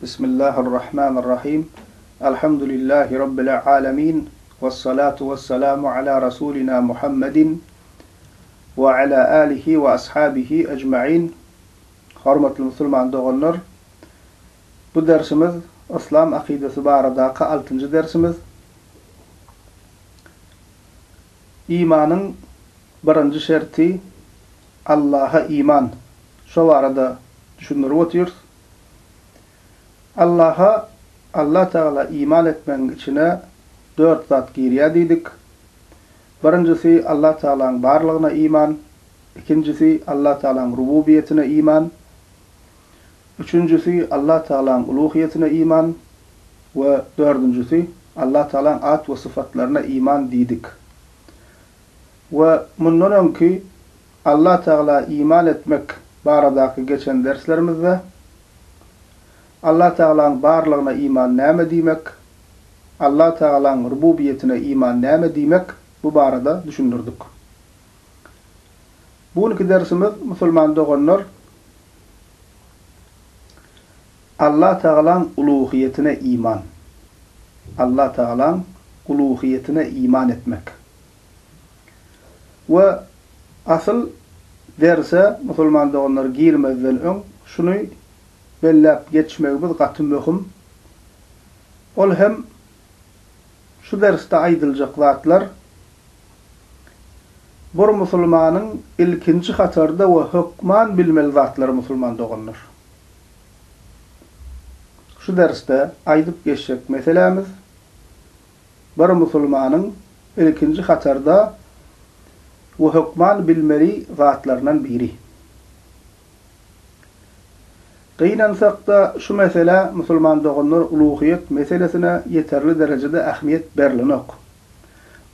Bismillahir-Rahmanir-Rahim. Elhamdülillahi Rabbil alemin. Vessalatu vesselamu ala Rasulina Muhammedin we ala alihi we ashabihi ecmain. Hormatly musulman doganlar, bu dersimiz Yslam akydasy baradaky altynjy dersimiz. Imanyň birinji şerti Allaha iman. Şo barada düşündirip otyrys. Allaha, Allah Tagala iman etmegiň içine dört zat girýär diýdik. Birinjisi Allah Tagalaň barlygyna iman, ikinjisi Allah Tagalaň rububiýetine iman, üçünjisi Allah Tagalaň uluhyýetine iman we dördünjisi Allah Tagalaň at we syfatlaryna iman diýdik. We mundan öňki Allah Tagala iman etmek baradaky geçen derslerimizde Allah Tagalaň barlygyna iman näme diýmek, Allah Tagalaň rububiýetine iman näme diýmek bu barada düşündirdik. Bu günki dersimiz musulman doganlar Allah Tagalaň uluhyýetine iman. Allah Tagalaň uluhyýetine iman etmek. We asyl derse musulman doganlar girmezden öň şuny belläp geçmegimiz gaty möhüm. Ol hem şu dersde aýdyljak zatlar bir musulmanyň ilkinji hatarda we hökman bilmeli zatlary musulman doganlar. Şu dersde aýdyp geçjek meselämiz bir musulmanyň ilkinji hatarda we hökman bilmeli zatlaryndan biri. Gynansakda şu meselä musulman doganlar uluhyýet meselesine ýeterli derejede ähmiýet berlenok.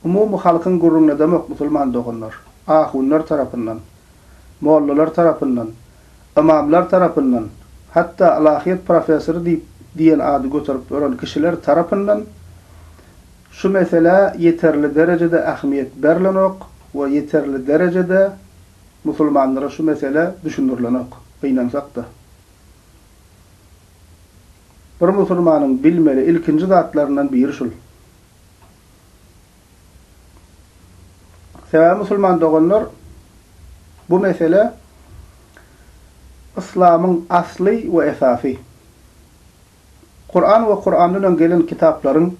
Umumy halkyň gürrüňini edemok musulman doganlar. Ahunlar tarapyndan, mollalar tarapyndan, ymamlar tarapyndan, hatda ylahyýet professory diýip diýen ady göterip ýören kişiler tarapyndan şu meselä ýeterli derejede ähmiýet berlenok we ýeterli derejede musulmanlara şu mesele düşündirilenok, gynansakda. Bir musulmanyň bilmeli ilkinji zatlaryndan biri şul. Sebäbi musulman doganlar bu mesele yslamyň asly we esasy. Kuran we Kurandan öň gelen kitaplaryň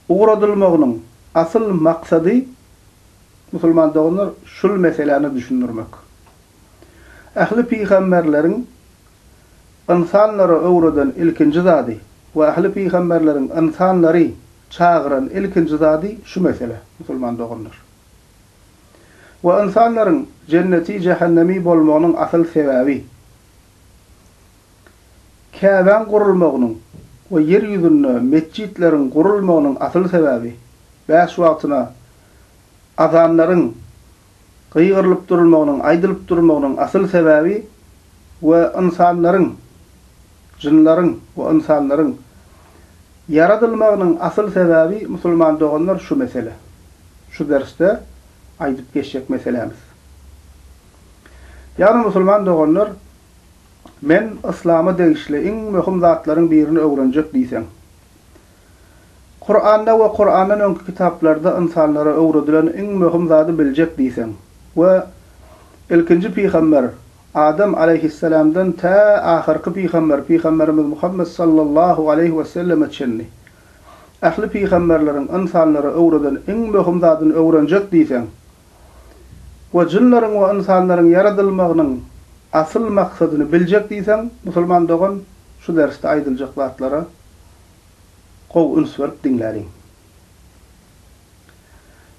ugradylmagynyň asyl maksady musulman doganlar şul meseläni düşündirmek. Ähli pygamberleriň ynsanlara öwreden ilkinji zady we ähli pygamberleriň ynsanlary çagyran ilkinji zady şu mesele, musulman doganlar. We ynsanlaryň jenneti-jähennemi bolmagynyň asyl sebäbi, Käbäň gurulmagynyň we ýer ýüzünde metjitleriň gurulmagynyň asyl sebäbi, bäş wagtyna azanlaryň gygyrylyp durulmagynyň, aýdylyp durmagynyň asyl sebäbi we ynsanlaryň, jynlaryň we ynsanlaryň ýaradylmagynyň asyl sebäbi, musulman doganlar, şu mesele. Şu dersde aýdyp geçjek meselämiz. Ýagny musulman doganlar, men yslama degişli iň möhüm zatlaryň birini öwrenjek diýseň, Kuranda we Kurandan öňki kitaplarda ynsanlara öwredilen iň möhüm zady biljek diýseň we ilkinji pygamber Adam aleýhissalamdan tä ahyrky pygamber Pygamberimiz Muhammet sallallahu aleýhi weselleme çenli ähli pygamberleriň ynsanlara öwreden iň möhüm zadyny öwrenjek diýseň we jynlaryň we ynsanlaryň ýaradylmagynyň asyl maksadyny biljek diýseň musulman dogan şu dersde aýdyljak zatlara Gowy üns berip diňläliň.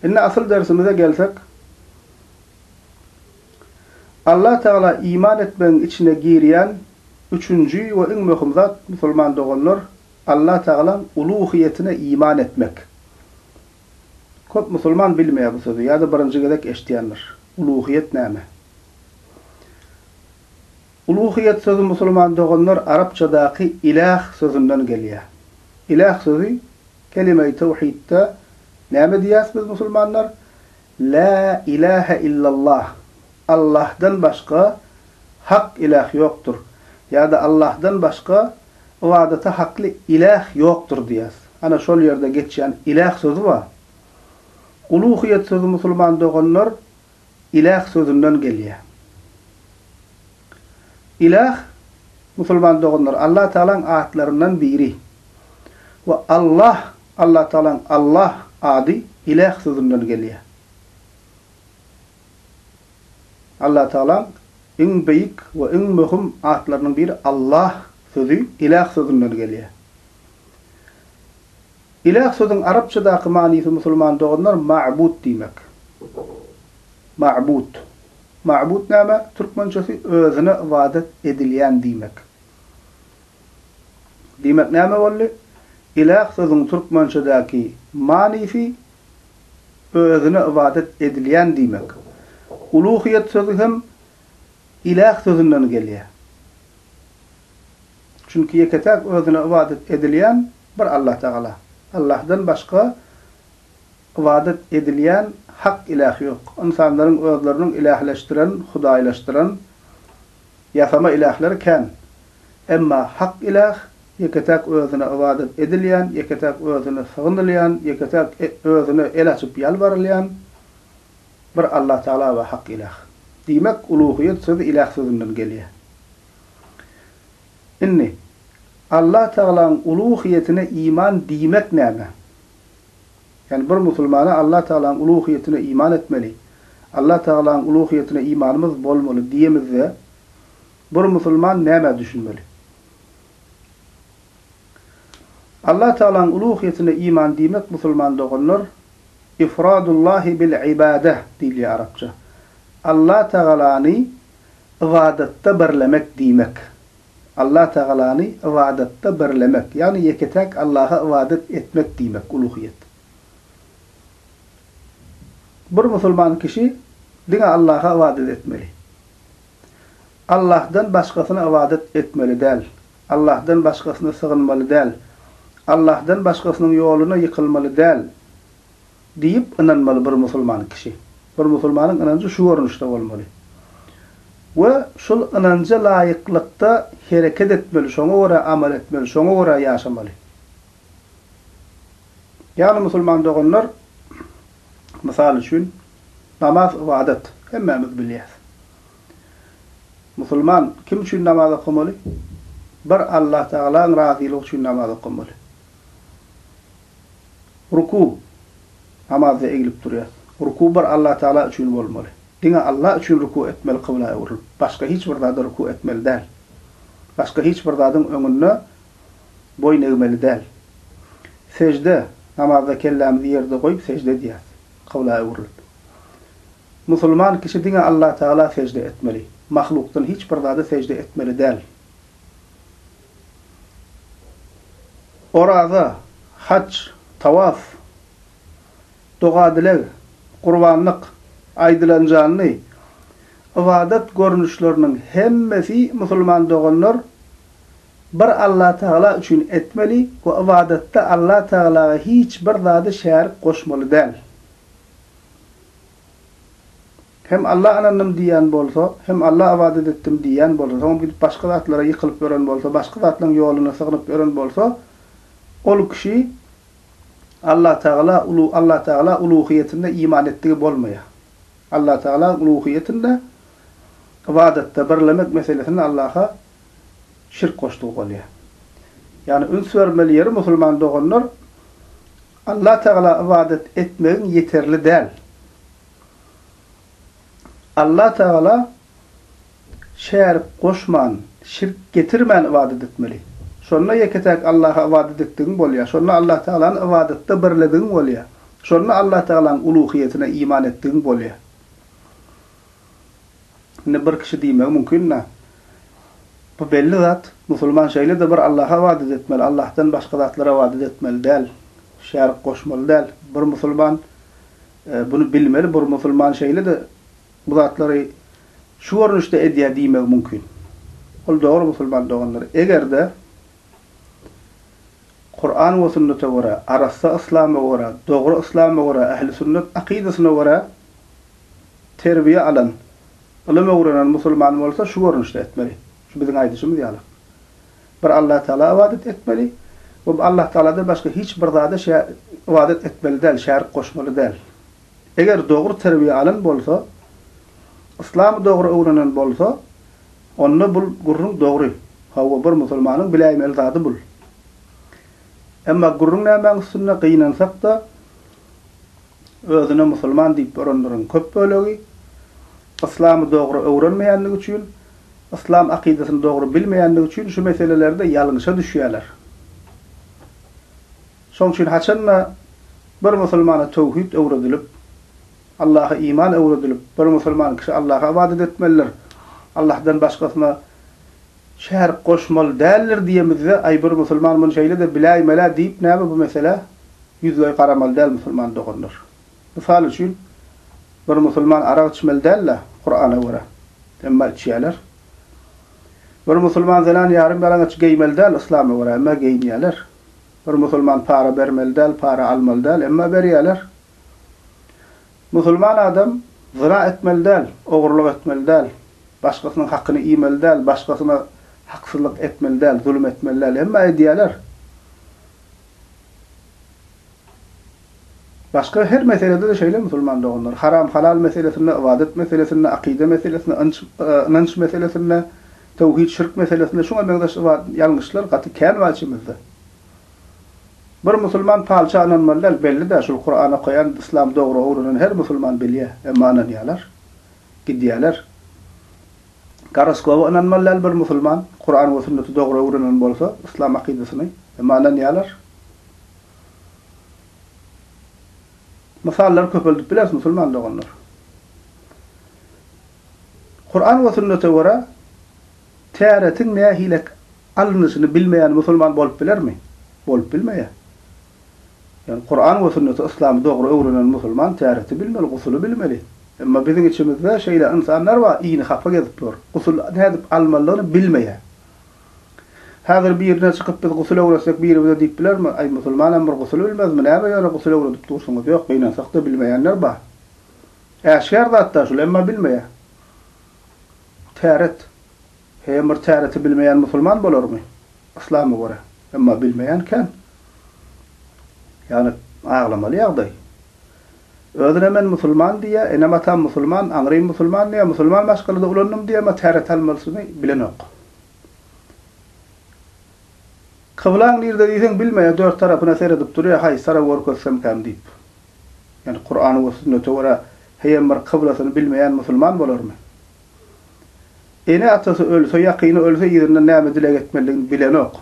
Indi asyl dersimize gelsek, Allah Tagala iman etmegiň içine girýän üçünji we iň möhüm zat musulman doganlar Allah Tagalaň uluhyýetine iman etmek. Köp musulman bilmeýär bu sözi ýa-da birinji gezek eşidýändir. Uluhyýet näme? Uluhyýet sözi musulman doganlar arapçadaky iläh sözünden gelýär. Iläh sözi kelimeýi tewhidde näme diýýäs biz musulmanlar? Lä ilähe illallah, Allahdan başga hak iläh ýokdur ýa-da Allahdan başga. Ybadata hakly iläh ýokdur diýýäs. Ana şol ýerde geçýän iläh sözi bar. Uluhyýet sözi musulman doganlar iläh sözünden gelýär. Iläh, musulman doganlar, Allah Tagalaň atlaryndan biri. We Allah, Allah Tagalaň Allah ady iläh sözünden gelýär. Allah Tagalaň iň beýik we iň möhüm atlarynyň biri Allah sözi iläh sözünden gelýär. Iläh sözüň arapçadaky manysy musulman doganlar ma'bud diýmek. Ma'bud. Ma'bud näme? Türkmençesi özüne ybadat edilýän diýmek. Diýmek näme boldy? Iläh sözüň türkmençedäki manysy özüne ybadat edilýän diýmek. Uluhyýet sözi hem iläh sözünden gelýär. Çünki ýeke-täk özüne ybadat edilýän bir Allatagala. Allahdan başga ybadat edilýän hak iläh ýok. Ynsanlaryň özleriniň ilähleşdiren, hudaýlaşdyran ýasama ilähleri kän. Emma hak iläh ýeke-täk özüne ybadat edilýän, ýeke-täk özüne sygynylýan, ýeke-täk özüne el açyp ýalbarylýan bir Allatagala we hak iläh. Diýmek, uluhyýet sözi iläh sözünden gelýär. Indi, Allah Tagalaň uluhyýetine iman diýmek näme? Ýagny bir musulmana Allah Tagalaň uluhyýetine iman etmeli, Allah Tagalaň uluhyýetine imanymyz bolmaly diýemizde, bir musulman nämä düşünmeli? Allah Tagalaň uluhyýetine iman diýmek musulman doganlar, Ifradullahi bil ibadeh diýilýär arapça. Allah Tagalany Ybadatda birlemek diýmek. Allah Tagalany ybadatda birlemek, ýagny ýeke-täk Allaha ybadat etmek diýmek, uluhyýet. Bir musulman kişi diňe Allaha ybadat etmeli. Allahdan başgasyna ybadat etmeli däl. Allahdan başgasyna sygynmaly däl. Allahdan başgasynyň ýoluna ýykylmaly däl. Diýip ynanmaly bir musulman kişi. Bir musulmanyň ynanjy şu görnüşde bolmaly. We şul ynanja laýyklykda hereket etmeli, şoňa görä amal etmeli, şoňa görä ýaşamaly. Ýagny musulman doganlar, mysal üçin, namaz ybadat, hemmämiz bilýäs. Musulman kim üçin namaz okamaly? Bir Allatagalaň razylygy üçin namaz okamaly. Ruku, namazda eglip durýas. Ruku bir Allatagala üçin bolmaly. Diňe Alla üçin ruku etmeli kybla öwrülip. Başga hiç bir zada ruku etmeli däl. Başga hiç bir zadyň öňünde boýun egmeli däl. Sežde, namazda kellämizi ýerde goýup sežde edýäs. Kybla öwrülip. Musulman kişi diňe Allatagala sežde etmeli. Mahlukdan hiç bir zada sežde etmeli däl. Oraza, haç, tawaf, doga-dileg, gurbanlyk, aýdylan janly ybadat görnüşleriniň hemmesi musulman doganlar bir Allatagala üçin etmeli we ybadatda Allatagalaga hiç bir zady şärik goşmaly däl. Hem Alla ynandym diýýän bolsa, hem Alla ybadat etdim diýýän bolsa, soňam gidip başga zatlara ýykylyp ýören bolsa, başga zatlaryň ýoluna sygnyp ýören bolsa, ol kişi Allatagala ulu Allatagala uluhyýetinde iman etdigi bolmaýar. Allatagala uluhyýetinde ybadatda birlemek meselesinde Allaha şirk goşdugy bolýar. Ýagny üns bermeli ýeri musulman doganlar Allatagala ybadat etmegiň ýeterli däl. Allah Tagala şärik goşman, şirk getirmän ybadat etmeli. Şonda ýeke-täk Allaha ybadat etdigiň bolýar. Şonda Allah Tagalany ybadatda birledigiň bolýar. Şonda Allah Tagalaň uluhyýetine iman etdigiň bolýar. Indi bir kişi diýmegi mümkin-dä, Bu belli zat, musulman şeýle-de bir Allaha ybadat etmeli, Allahdan başga zatlara ybadat etmeli däl, şärik goşmaly däl. Bir musulman Buny bilmeli bir musulman şeýle-de bu zatlary şu görnüşde edýär diýmegi mümkin. Ol dogry musulman doganlar. Eger-de Kuran we sünnete görä, arassa yslama görä, dogry yslama görä, ähli sünnet akydasyna görä terbiýe alan, ylym öwrenen musulman bolsa şu görnüşde etmeli. Şu biziň aýdyşymyz ýaly. Bir Allah Tagala ybadat etmeli we bu Allah Tagaladan başga hiç bir zada ybadat etmeli däl, şärik goşmaly däl. Eger dogry terbiýe alan bolsa, yslamy dogry öwrenen bolsa, onda bul gürrüň dogry. Hawa, bir musulmanyň biläýmeli zady bul. Emma gürrüň nämäň üstünde, gynansak-da, özüne musulman diýip ýörenleriň köp bölegi yslamy dogry öwrenmeýänligi üçin, yslam akydasyny dogry bilmeýänligi üçin şu meselelerde ýalňyşa düşýärler. Şoň üçin haçanda bir musulmana töwhid öwredilip, Allaha iman öwredilip, bir musulman kişi Allaha ybadat etmelidir, Allahdan başgasyna şärik goşmaly däldir diýemizde, aý bir musulman muny şeýle-de biläýmel-ä diýip näme bu meselä ýüzleý garamaly däl musulman doganlar. Mysal üçin, bir musulman arak içmeli däl-de, Kurana görä. Emma içýärler. Bir musulman zenan ýarym ýalaňaç geýmeli däl yslama görä, emma geýinýärler. Bir musulman para bermeli däl, para almaly däl, emma berýärler. Musulman adam zyna etmeli däl, ogurlyk etmeli däl, başgasynyň hakyny iýmeli däl, başgasyna haksyzlyk etmeli däl, zulum etmeli däl, emma edýärler. Başga her meselede-de şeýle musulman doganlar. Haram-halal meselesinde, ybadat meselesinde, akyda meselesinde, ynanç meselesinde, töwhid-şirk meselesinde şuňa meňzeş ýalňyşlar gaty kän bar içimizde. Bir musulman palça ynanmaly däl, belli-dä, şul Kuran okaýan, yslamy dogry öwrenen her musulman bilýär, emma ynanýarlar. Gidýärler. Goroskoba ynanmaly däl bir musulman, Kuran we sünneti dogry öwrenen bolsa, yslam akydasyny, emma ynanýarlar. Mysallary köpeldip bileris musulman doganlar. Kuran we sünnete görä täretiň nähilek alnyşyny bilmeýän musulman bolup bilermi? Bolup bilmeýär. Ýagny Kuran we sünneti yslamy dogry öwrenen musulman täreti bilmeli, gusuly bilmeli. Emma biziň içimizde şeýle ynsanlar bar, ini hapa gezip ýör. Gusul nädip almalydygyny bilmeýär. Häzir birine çykyp biz gusul öwretsek biri bize diýip bilermi, aý musulmanam bir gusul bilmezmi, näme ýöne gusul öwredip dursuňyz, ýok gynansakda bilmeýänler bar. Äşgär zatda şul, emma bilmeýär. Täret. Heýem bir täreti bilmeýän musulman bolarmy? Yslama görä. Emma bilmeýän kän. Ýagny aglamaly ýagdaý. Özüne men musulman diýýär, enem-atam musulman, aňrym musulman diýýär, musulman maşgalada ulandym diýýär, emma täret almalysyny bilenok. Kyblaň nirde diýseň bilmeýär, dört tarapyna seredip durýar, haýsy taraba görkezsemkäm diýip. Ýagny Kurana we sünnete görä heýem bir kyblasyny bilmeýän musulman bolarmy? Ene-atasy ölse, ýakyny ölse yzyndan näme dileg etmelidigini bilenok.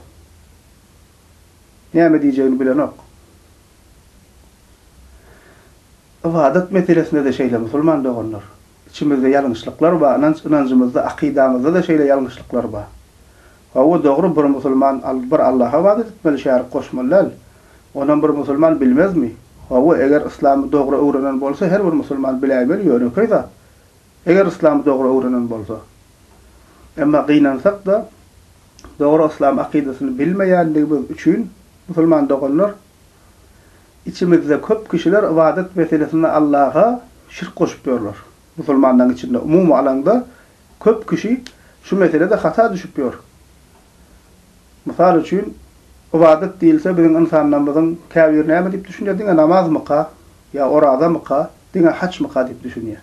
Näme diýjegini bilenok. Ybadat meselesinde-de şeýle musulman doganlar. Içimizde ýalňyşlyklar bar, ynanç ynanjymyzda, akydamyzda-da şeýle ýalňyşlyklar bar. Hawa, dogry bir musulman bir Allaha ybadat etmeli, şärik goşmaly däl. Onam bir musulman bilmezmi? Hawa, eger yslamy dogry öwrenen bolsa her bir musulman biläýmeli ýönekeý zat. Eger yslamy dogry öwrenen bolsa. Emma gynansak-da, dogry yslam akydasyny bilmeýändigimiz üçin, musulman doganlar, içimizde köp kişiler ybadat meselesinde Allaha şirk goşup ýörler. Musulmanlaryň içinde umumy alaňda köp kişi şu meselede hata düşüp ýör. Mysal üçin, ybadat diýilse biziň ynsanlarymyzyň käbiri näme diýip düşünýär, diňe namazmyka ýa orazamyka, diňe haçmyka diýip düşünýär.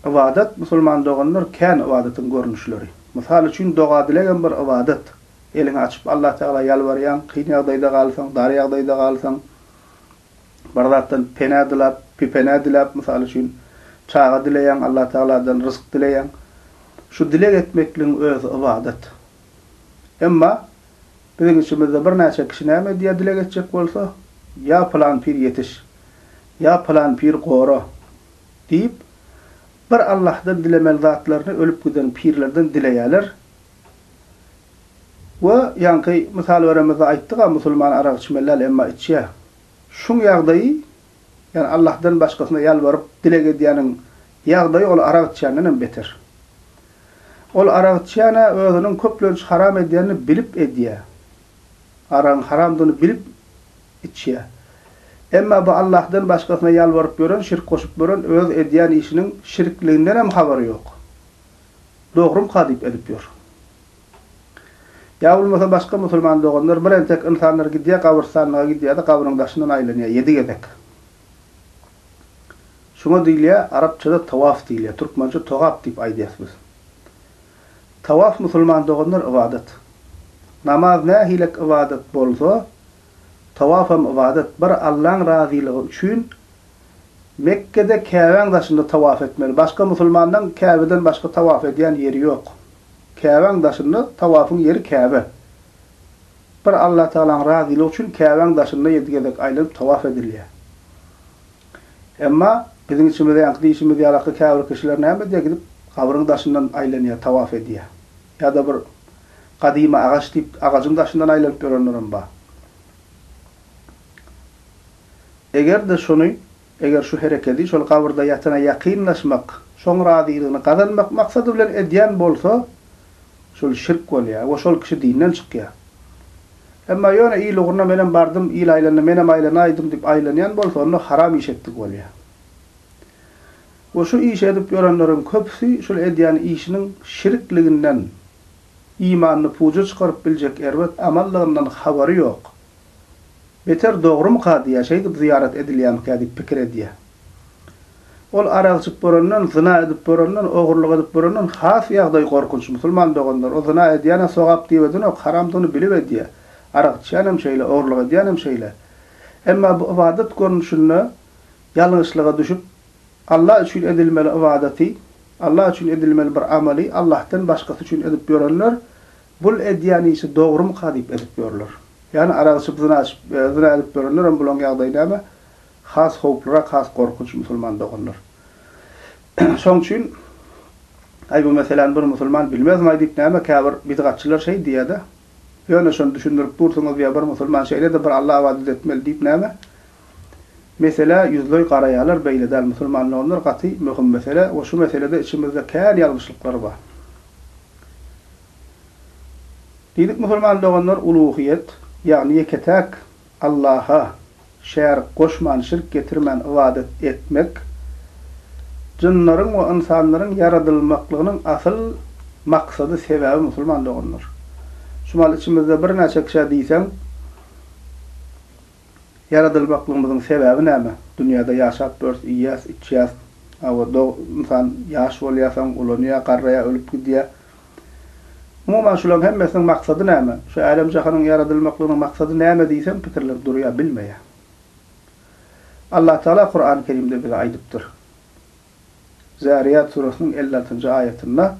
Ybadat, musulman doganlar, kän ybadatyň görnüşleri. Mysal üçin, doga-dilegem bir ybadat. Eliňi açyp Allatagala ýalbarýaň, kyn ýagdaýda galsaň, dar ýagdaýda galsaň, bir zatdan penä dylap, pipenä diläp, mysal üçin, çaga dileýäň, Allatagaladan ryzk dileýäň. Şu dileg etmekligiň özi ybadat. Emma biziň içimizde birnäçe kişi näme edýär dileg etjek bolsa, Ýa pylan pir ýetiş, ýa pylan pir gora diýip, bir Allahdan dilemeli zatlaryny ölüp giden pirlerden dileýärler. We ýaňky mysal beremizde aýtdyk-a musulman arak içmeli däl, emma içýär. Şuň ýagdaýy, ýagny Allahdan başgasyna ýalbaryp dileg edýäniň ýagdaýy ol arak içýänden hem beter. Ol arak içýän-ä özüniň köplenç haram edýänini bilip edýär. Aragyň haramdygyny bilip içýär. Emma bu Allahdan başgasyna ýalbaryp ýören, şirk goşup ýören öz edýän işiniň şirkligindenem habary ýok. Dogrumka diýip edip ýör. Ýa bolmasa başga musulman doganlar bir entek ynsanlar gidýär gabyrstanlyga gidýärde gabryň daşyndan aýlanýar ýedi gezek. Şuňa diýilýär arapçada tawaf diýilýär türkmençe togap diýip aýdýas biz. Tawaf musulman doganlar ybadat. Namaz nähilek ybadat bolsa tawafam ybadat bir Allaň razylygy üçin Mekgede Käbäň daşynda tawaf etmeli. Başga musulmanlaň Käbeden başga tawaf edýän ýeri ýok. Käbäň daşynda tawafyň ýeri Käbe. Bir Allatagalaň razylygy üçin Käbäň daşynda ýedi gezek aýlanyp tawaf edilýär. Emma biziň içimizde ýaňky diýşimiz ýalaky käbir kişiler näme edýär gidip gabryň daşyndan aýlanýar tawaf edýär. Ýa-da bir gadymy agaç diýip agajyň daşyndan aýlanyp ýörenlerem bar. Eger-de şuny, eger şu herekedi şol gabyrda ýatana ýakynlaşmak, şoň razylygyny gazanmak maksady bilen edýän bolsa, şol şirk bolýar we şol kişi dinden çykýar. Emma ýöne il ugruna menem bardym, il aýlandy, menem aýlanaýdym diýip aýlanýan bolsa, onda haram iş etdik bolýar. We şu işi edip ýörenleriň köpüsi şol edýän işiniň şirkliginden, imanyny puja çykaryp biljek erbet amallygyndan habary ýok. Beter dogrumyka diýýär, şeýdip zyýarat edilýärmikä diýip pikir edýär. Ol arak içip görenden, zyna edip görenden, ogurlyk edip görenden has ýagdaý gorkunç, musulman doganlar. O zyna edýäne sogap diýip edenok, haramdygyny bilip edýär. Arak içýänem şeýle, ogurlyk edýänem şeýle. Emma bu ybadat görnüşinde ýalňyşlyga düşüp, Alla üçin edilmeli ybadaty, Alla üçin edilmeli bir amaly Allahdan başgasy üçin edip ýörenler, bul edýän işi dogrumyka diýip edip ýörler. Ýagny arak içip zyna içip zyna edip ýörenlerem bulaň ýagdaýy näme? Has howplurak, has gorkunç musulman doganlar. Şoň üçin aý bu meseläni bir musulman bilmezmaý diýip näme käbir bidgatçylar şeý diýýärde. Ýöne şony düşündirip dursuňyz ýa bir musulman şeýle-de bir Alla ybadat etmeli diýip näme? Meselä ýüzleý garaýarlar beýle däl musulman doganlar gaty möhüm mesele we şu meselede içimizde kän ýalňyşlyklar bar. Diýdik musulman doganlar uluhyýet, ýagny ýeke-täk Allaha şärik goşman, şirk getirmän ybadat etmek, jynlaryň we ynsanlaryň ýaradylmaklygynyň asyl maksady, sebäbi musulman doganlar. Şu mal içimizde birnäçe kişä diýseň, Ýaradylmaklygymyzyň sebäbi näme? Dünýäde ýaşap ýörüs, iýýäs, içýäs. Hawa, dog, ynsan ýaş bolýar, soň ulanýar, garraýar, ölüp gidýär. Umuman, şularyň hemmesiniň maksady näme? Şu älem-jahanyň ýaradylmaklygynyň maksady näme diýseň, pikirlenip durýar, bilmeýär. Allatagala Kurany Kerimde bize aýdypdyr. Zäriýat süresiniň 56-njy aýatynda,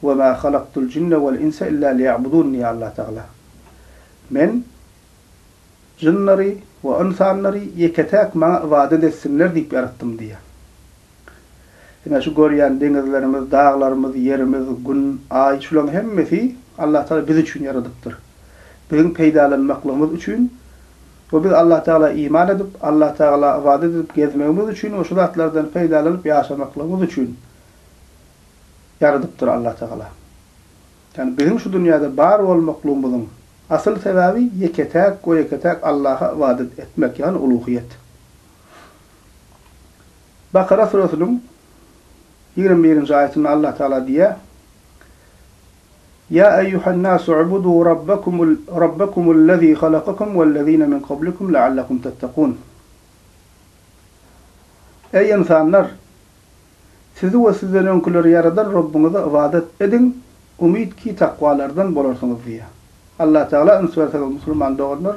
Ve mâ halaktul jinne vel inse illâ liýa'budûn diýýär Allatagala. Men Jynlary we ynsanlary ýeke-täk Maňa ybadat etsinler diýip ýaratdym diýýär. Ine, şu görýän deňizlerimiz, daglarymyz, ýerimiz, Gün, Aý, şularyň hemmesi Allatagala biz üçin ýaradypdyr. Biziň peýdalanmaklygymyz üçin we biz Allatagala iman edip, Allatagala ybadat edip gezmegimiz üçin we şu zatlardan peýdalanyp ýaşamaklygymyz üçin ýaradypdyr Allatagala. Ýagny biziň şu dünýäde bar bolmaklygymyzyň asyl sebäbi ýeke-täk we ýeke-täk Allaha ybadat etmek, ýagny uluhyýet. Bakara süresiniň 21-nji aýatynda Allah Tagala diýýär, Ýa eýýuhan-nasu ubudu rabbakumul rabbakumul-lezî halakakum wellezîne min kablikum leallekum tettekûn. Eý ynsanlar! Sizi we sizden öňküleri ýaradan Robbuňyza ybadat ediň, umyt ki takwalardan bolarsyňyz diýýär. Allatagala üns berseňiz musulman doganlar,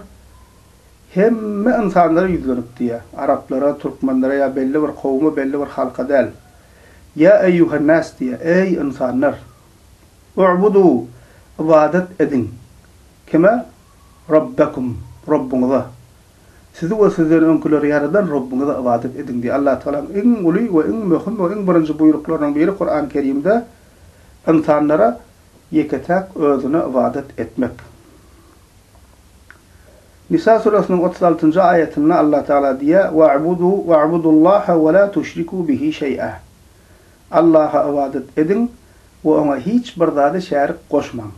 hemme ynsanlara ýüzlenip diýýär. Araplara, türkmenlere ýa belli bir kowuma, belli bir halka däl. Ýa eýýuhennäs diýýär, eý ynsanlar! U'budu, ybadat ediň. Kime? Robbekum, Robbuňyza. Sizi we sizden öňküleri ýaradan Robbuňyza ybadat ediň diýýär. Allatagalaň iň uly we iň möhüm we iň birinji buýruklarynyň biri Kurany Kerimde ynsanlara ýeke-täk özüne ybadat etmek. Nisa süresiniň 36-njy aýatynda Allatagala diýýär, Wa'budu wa'budullaha we la tuşriku bihi şeý'a. Allaha ybadat ediň we oňa hiç bir zady şärik goşmaň.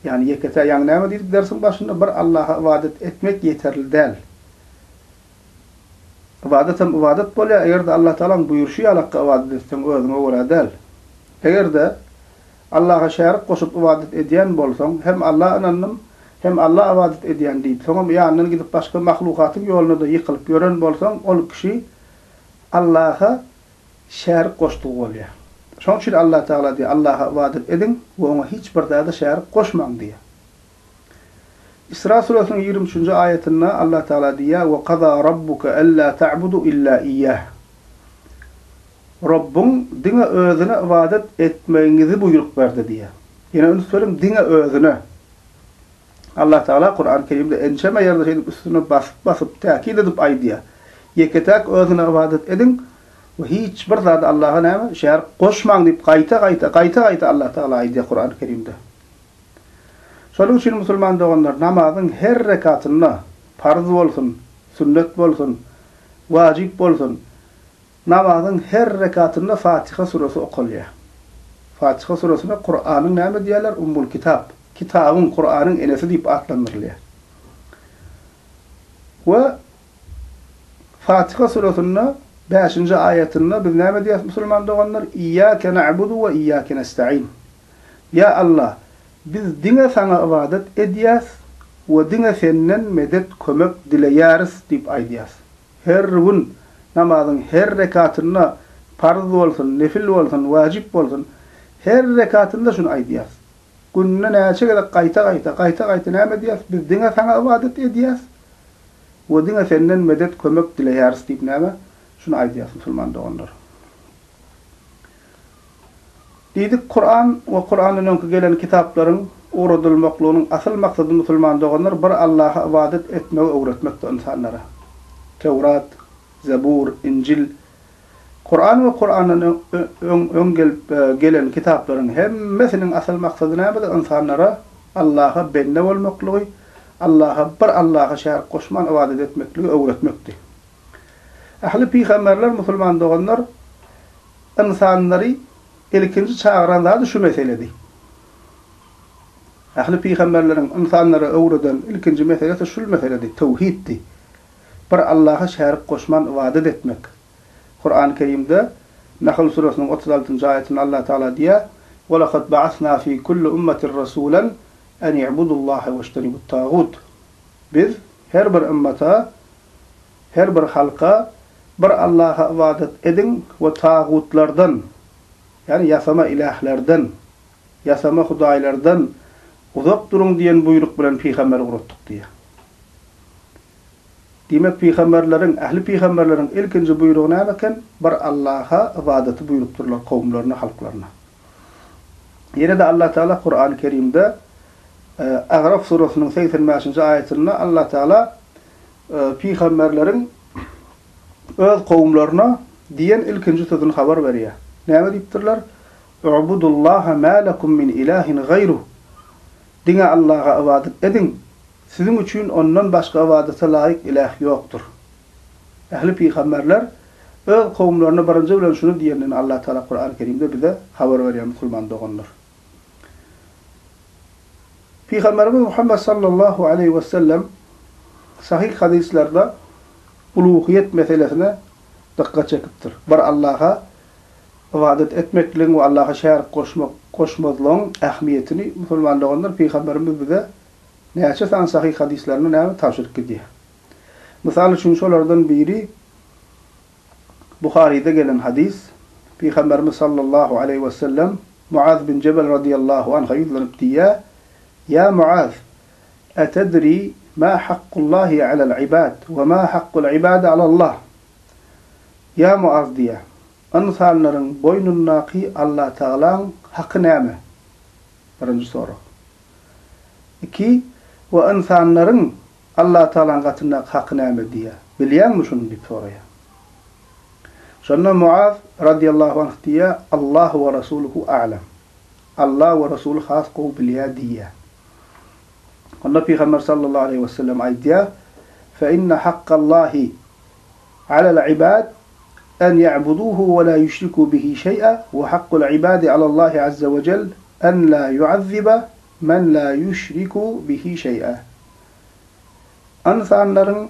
Ýagny ýeke-täk, ýaňy näme diýdik dersiň başynda, bir Allaha ybadat etmek ýeterli däl. Ybadat hem ybadat bolýar, eger-de Allatagalaň buýruşy ýalakka ybadat etseň, özüňe görä däl. Eger-de. Allaha şärik goşup ybadat edýän bolsaň, hem Alla ynandym, hem Alla ybadat edýän diýip, soňam ýanyndan gidip başga mahlukatyň ýoluna-da ýykylyp ýören bolsaň, ol kişi Allaha şärik goşdugy bolýar. Şonuň üçin Allah Tagala diýýär, Allaha ybadat ediň we oňa hiç bir zada şärik goşmaň diýýär. Isra süresiniň 23-nji aýatynda Allah Tagala diýýär, We kaza rabbuke alla ta'budu illa iýýah. Robbuň diňe Özüne ybadat etmegiňizi buýruk berdi diýýär. Ýene üns beriň, diňe Özüne. Allah Tagala Kurany Kerimde ençeme ýerde şeýdip üstüne basyp-basyp, täkit edip aýdýar. Ýeke-täk Özüne ybadat ediň we hiç bir zady Allaha näme, şärik goşmaň diýip gaýta-gaýta, gaýta-gaýta Allah Tagala aýdýar Kurany Kerimde. Şonuň üçin musulman doganlar namazyň her rekatynda, parz bolsun, sünnet bolsun, wajyp bolsun, Namazyň her rekatynda Fatiha suresi okalýar. Fatiha suresine Kuranyň näme diýýärler? Ummul kitap, kitabyň, Kuranyň enesi diýip atlandyrylýar. We Fatiha suresinde bäşinji aýatynda biz näme diýýäris musulman doganlar? Iýýake na'budu we iýýake nesta'in. Ýa Allah, biz diňe Saňa ybadat edýäs we diňe Senden medet, kömek dileýäris diýip aýdýas. Her gün namazyň her rekatynda, parz bolsun, nefil bolsun, wajyp bolsun, her rekatynda şuny aýdýas. Günde näçe gezek gaýta-gaýta, gaýta-gaýta näme diýýäs? Biz diňe Saňa ybadat edýäs we diňe Senden medet, kömek dileýäris diýip näme? Şuny aýdýas musulman doganlar. Diýdik, Kuran we Kurandan öňki gelen kitaplaryň ugradylmaklygynyň asyl maksady musulman doganlar bir Allaha ybadat etmegi öwretmekdi ynsanlara. Töwrat, Zebur, Injil, Kuran we Kurandan öň öň gelip gelen kitaplaryň hemmesiniň asyl maksady nämedi ynsanlara Allaha bende bolmaklygy, Allaha bir Allaha şärik goşman ybadat etmekligi öwretmekdi. Ähli pygamberler musulman doganlar ynsanlary ilkinji çagyran zady şu meseledi. Ähli pygamberleriň ynsanlara öwreden ilkinji meselesi şul meseledi, töwhiddi. Bir Allaha şärik goşman ybadat etmek. Kurany Kerimde Nahl suresiniň 36-njy aýatynda Allah Tagala diýýär, Ve lekad ba'asna fi kulli ummetin rasulan en i'budullaha weştenibut tagut. Biz her bir ymmata Her bir halka bir Allaha ybadat ediň we tagutlardan, ýagny ýasama ilählerden, ýasama hudaýlardan uzak duruň diýen buýruk bilen pygamber ugratdyk diýýär. Diýmek, pygamberleriň, ähli pygamberleriň ilkinji buýrugy näme eken? Bir Allaha ybadaty buýrupdyrlar kowumlaryna, halklaryna. Ýene-de Allah Tagala Kurany Kerimde Agraf surasynyň 85-nji aýatynda Allah Tagala pygamberleriň öz kowumlaryna diýen ilkinji sözüni habar berýär. Näme diýipdirler? U'budullaha ma lekum min ilahin gaýruh. Diňe Allaha ybadat ediň, siziň üçin ondan başga ybadata laýyk iläh ýokdur. Ähli pygamberler öz kowumlaryna birinji bilen şuny diýendigini Allah Tagala Kurany Kerimde bize habar berýär musulman doganlar. Pygamberimiz Muhammet sallallahu aleýhi we sellem sahyh hadyslarda uluhyýet meselesine dykgat çekipdir. Bir Allaha ybadat etmekligiň we Allaha şärik goşmak, goşmazlygyň ähmiýetini musulman doganlar Pygamberimiz bize näçe sany sahyh hadyslarynda näme tabşyryp gidýär. Mysal üçin şolardan biri Buharyda gelen hadys, Pygamberimiz sallallahu aleýhi we sellem Muaz bin Jebel radiyallahu anha ýüzlenip diýýär, Ýa Muaz, etedri ma hakkullahi alel ibad we ma hakkul ibad alallah? Ýa Muaz diýýär, ynsanlaryň boýnundaky Allatagalaň haky näme? Birinji sorag. Iki, we ynsanlaryň Allatagalaň gatyndaky haky näme diýýär. Bilýäňmi şuny diýip soraýar. Şonda Muaz radiyallahu anh diýýär, Allahu we rasuluhu a'lem. Allah we Rasuly has gowy bilýär diýýär. Onda Pygamber sallallahu aleýhi we sellem aýdýar, Fe inne hakkallahi alel ibad en ya'buduhu we la yüşriku bihi şeý'a we hakkul ibadi alallahi azze we cel en la yuazziba men la yüşriku bihi şeý'a. Ynsanlaryň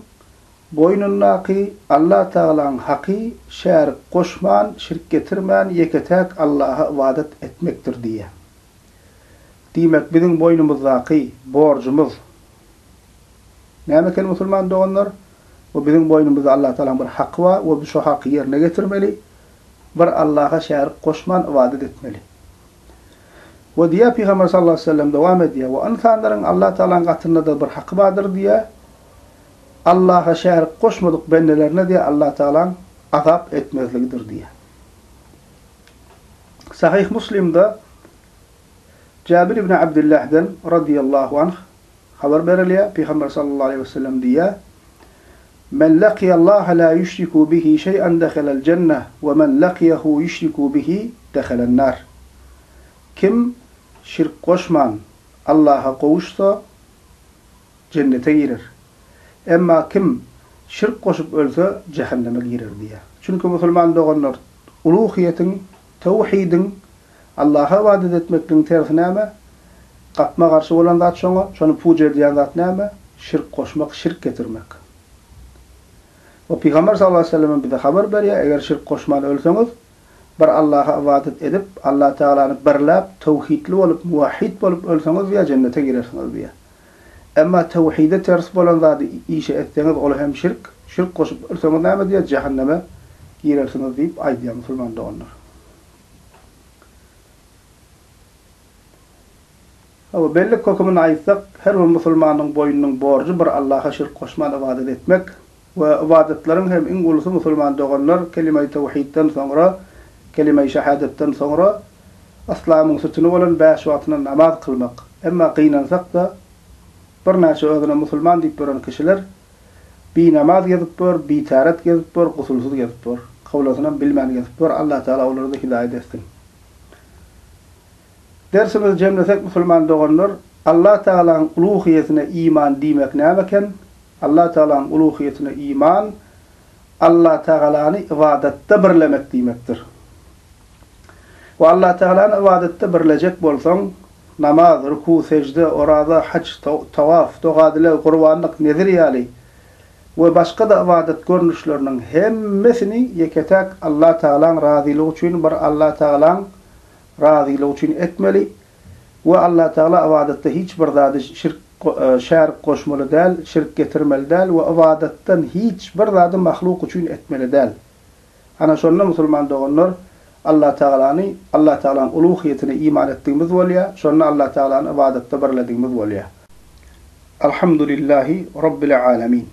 boýnundaky Allatagalaň haky şärik goşman, şirk getirmän ýeke-täk Allaha ybadat etmekdir diýýär. Diýmek, biziň boýnumyzdaky borjumyz näme eken musulman doganlar? We biziň boýnumyzda Allah Tagalaň bir haky bar we biz şo haky ýerine getirmeli. Bir Allaha şärik goşman ybadat etmeli. We diýýär Pygamber sallallahu aleýhi we sellem dowam edýär, we ynsanlaryň Allah Tagalaň gatynda-da bir haky bardyr diýýär. Allaha şärik goşmadyk bendelerine diýýär Allah Tagalaň azap etmezligidir diýýär. Sahyh Muslimde Jabir ibn Abdyllahdan, radyýallahu anh, habar berilýär, Pygamber sallallahu aleýhi we sellem diýýär, Men lakiýallaha la ýüşriku bihi şeý'en dehelel jenneh we men lakiýehu ýüşriku bihi dehelen nar. Kim şirk goşman Allaha gowuşsa, jennete girer. Emma kim şirk goşup ölse, jähenneme girer diýýär. Çünki musulman doganlar, uluhyýetiň, töwhidiň, Allaha ybadat etmekligiň tersi näme? Gapma-garşy bolan zat şoňa, şony puja edýän zat näme? Şirk goşmak, şirk getirmek. We Pygamber sallallahu aleýhi we sellem hem bize habar berýär, eger şirk goşman ölseňiz, bir Allaha ybadat edip, Allah Tagalany birläp, töwhidli bolup, muwahhid bolup ölseňiz diýýär, jennete girersiňiz diýýär. Emma töwhide ters bolan zady işe etseňiz, ol hem şirk, şirk goşup ölseňiz näme diýýär, jähenneme girersiňiz diýip aýdýar musulman doganlar. Hawa, bellik hökümini aýtsak, her bir musulmanyň boýnunyň borjy bir Allaha şirk goşman ybadat etmek we ybadatlaryň hem iň ulusy musulman doganlar kelimeýi tewhidden soňra, kelimeýi şehadetden soňra yslamyň sütüni bolan bäş wagtyna namaz kylmak. Emma gynansak-da, birnäçe özüne musulman diýip ýören kişiler Binamaz gezip ýör, bitäret gezip ýör, gusulsyz gezip ýör. Kyblasynam bilmän gezip ýör. Allah Tagala olara-da hidaýat etsin. Dersimizi jemlesek musulman doganlar, Allah Tagalaň uluhyýetine iman diýmek näme eken? Allah Tagalaň uluhyýetine iman, Allah Tagalany ybadatda birlemek diýmekdir. We Allah Tagalany ybadatda birlejek bolsaň, Namaz, ruku, sežde, oraza, haj, tawaf, doga-dileg, gurbanlyk, nezir ýaly we başga-da ybadat görnüşleriniň hemmesini ýeke-täk Allah Tagalaň razylygy üçin bir Allah Tagalaň razylygy üçin etmeli we Allah Tagala ybadatda hiç bir zady şirk şärik goşmaly däl, şirk getirmeli däl we ybadatdan hiç bir zady mahluk üçin etmeli däl. Ana şonda musulman doganlar Allah Tagalany, Allah Tagalaň uluhyýetine iman etdigimiz bolýar, şonda Allah Tagalany ybadatda birledigimiz bolýar. Alhamdulillahi Rabbil Alemin.